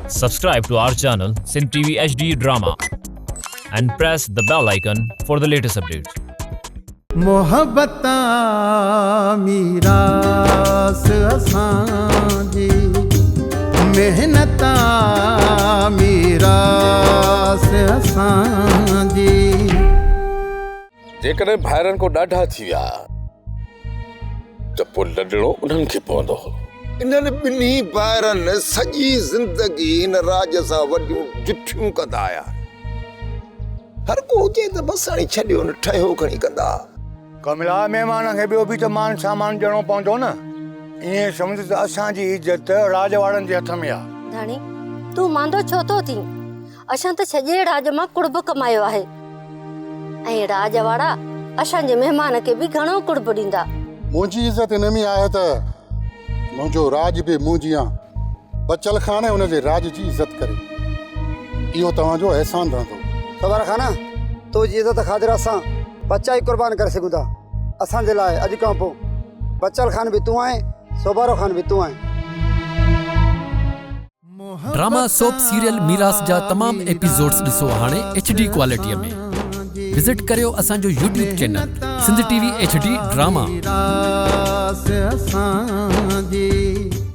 Subscribe to our channel Sindh TV HD Drama and press the bell icon for the latest updates. محبت آ ميراث اسان جي محنت آ ميراث اسان جي. جيڪڏهن ڀائرن ڪو ڏاڍا ٿي ويا ته پوء لڏڻو انهن کي پوندو. انهن ٻنهي ڀائرن سڄي زندگي هن راڄ سان وڏيون جٺيون ڪندا آيا آهن. هر ڪو هجي ته بس هاڻي ڇڏيو نه ٺهيو کڻي ڪندا. ڪملا، مهمان کي ٻيو به ته مان سامان ڏيڻو پوندو نه. ائين سمجهه ته اسان جي عزت راڄ وارن جي هٿ ۾ آ. ڌڻي، تون ماندو ڇو ٿو ٿين؟ اسان ته سڄي راڄ مان قرب ڪمايو آهي ۽ راڄ وارا اسان جي مهمان کي به گهڻو قرب ڏيندا. منهنجي عزت ان ۾ آهي ته منهنجو راڄ به مون جيان بچل خان ۽ ان جي راڄ جي عزت ڪري. اهو توهان جو احسان رهندو. سردار خان، تو جي عزت خاطر اسان ٻچا ئي قربان ڪري سگهون ٿا. اسان جي لاء اڄ کان پوء بچل خان به تون آهين، سوڀارو خان به تون آهين. ڊراما سوپ سيريل ميراث جا تمام ايپيسوڊز ڏسو هاڻي ايڇ ڊي ڪوالٽي ۾ وزٽ ڪريو اسان جو YouTube channel Sindh T V H D drama. ميراث اسان جي.